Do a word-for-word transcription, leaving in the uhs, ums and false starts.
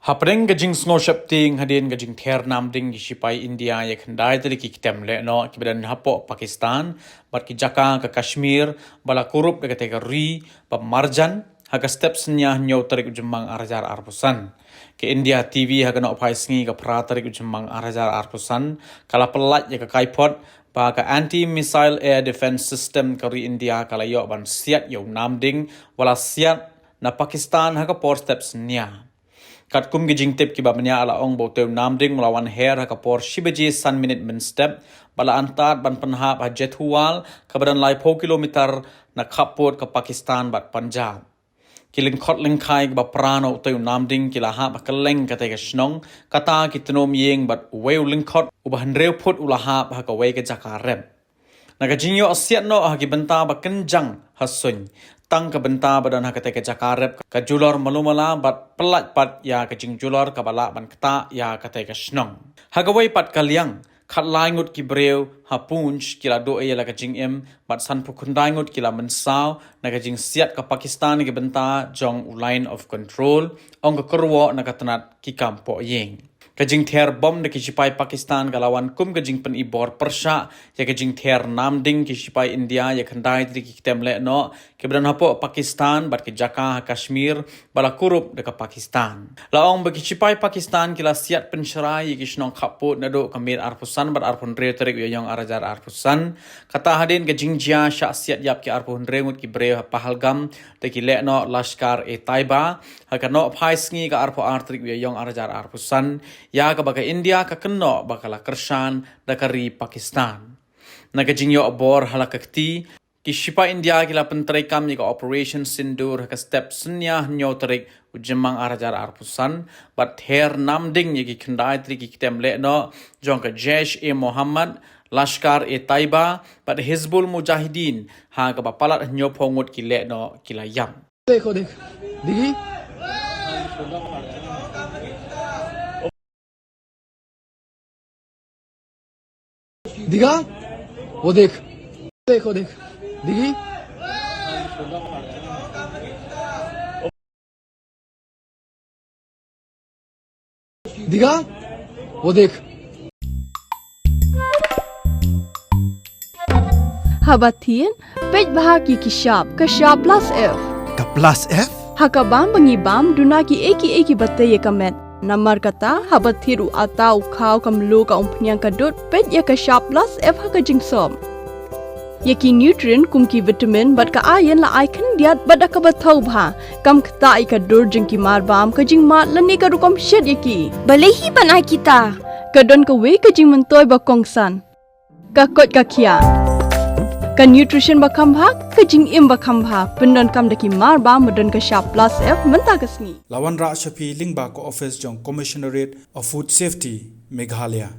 Hapdeng ka jingsngew sheptieng hadien ka jingther namding ki shipai India ïa khyndai tylli ki ktem lehnoh kiba don hapoh Pakistan bad ki jaka ka Kashmir ba la kurup da katei ka ri ba marjan ha ka step synñia hynñiew tarik u Jymmang ar hajar arphew san. Ka India T V ha ka nohphai sngi ka phra tarik u Jymmang ar hajar arphew san ka la pyllait ïa ka kaiphod ba ka Anti Missile Air Defence System ka ri India ka la ïoh ban siat ïa u namding ba la siat na Pakistan ha ka por step synñia. Katkum ki jingtip kiba bniah la ong ba utei u namding u la wan her ha ka por shi baje san minit mynstep bad la antad ban pynhap ha Jethuwal kaba don laiphew kilometer na khappud ka Pakistan bad Punjab. Ki lyngkhot lyngkhai kiba pra na utei u namding ki la hap ha kylleng katei ka shnong, kata ki tnum ïing bad uwei u lyngkhot uba hynriew phut u la hap ha kawei ka jaka rep. Na ka jingïoh siat noh ha ki bynta ba kynjang ha suiñ, tang ka bynta ba don ha katei ka jaka rep ka julor malu mala bad pyllait pat ïa ka jingjulor kaba lah ban ktah ïa katei ka shnong. Ha kawei pat ka liang, khatlai ngut ki briew ha Poonch ki la duh ïa la ka jingim bad sanphew khyndai ngut ki la mynsaw na ka jingsiat ka Pakistan ïa ki bynta jong u Line of Control, ong ka kyrwoh na ka tnat ki kam pohïing. Ka jingther bom da ki shipai Pakistan ka la wan kum ka jingpynibor pyrshah ïa ka jingther namding ki shipai India ïa khyndai tylli ki ktem lehnoh kiba don hapoh Pakistan bad ki jaka ha Kashmir ba la kurup da ka Pakistan. La ong ba ki shipai Pakistan ki la siat pynshrai ïa ki shnong khappud naduh ka miet arphew san bad arphew hynriew tarik u Ïaïong ar hajar arphew san. Kata hadien ka jingjia shah siat ïap ki arphew hynriew ngut ki briew ha Pahalgam da ki lehnoh Lashkar-e-Taiba ha ka nohphai sngi ka arphew ar tarik u Ïaïong ar hajar arphew san, ïa kaba ka India ka kynnoh ba ka la kyrshan da ka ri Pakistan. Na ka jingïoh bor ha la ka kti, ki shipai India ki la pyntreikam ïa ka Operation Sindoor ha ka step synñia hynñiew tarik u Jymmang ar hajar arphew san bad ther namding ïa ki khyndai tylli ki ktem lehnoh jong ka Jaish-e-Mohammed, Lashkar-e-Taiba bad Hizbul Mujahideen, ha kaba palat hynñiewphew ngut ki lehnoh ki la ïap. देखो, देख, दिखी? दिखा? वो देख, देखो, देख, दिखी? दिखा? वो देख। Haba thied, peit bha ki ki shap, ka shap plus F. Ka plus F? Ha ka bam ba ngi bam, duna ki ei ki ei kiba tei ïa ka met. Namar kata, haba thied u atta u khaw ka mluh ka umphniang ka dud, peit ïa ka shap plus F ha ka jingsop. Ïa ki nutrient kum ki vitamin bad ka iron la ai khyndiat bad da kaba thaw bha. Kam ktah ïa ka dur jong ki mar bam, ka jingmad lane ka rukom shet ïa ki. Balei hi ban ai kita? Ka don kawei ka jingmyntoi ba kongsan. Ka koit ka khiah. Ka nutrition ba kham bha, ka jingim ba kham bha. Pyndonkam da ki mar bam ba don ka shap plus F mynta ka sngi. La wanrah sha phi lyngba ka office jong Commissionerate of Food Safety, Meghalaya.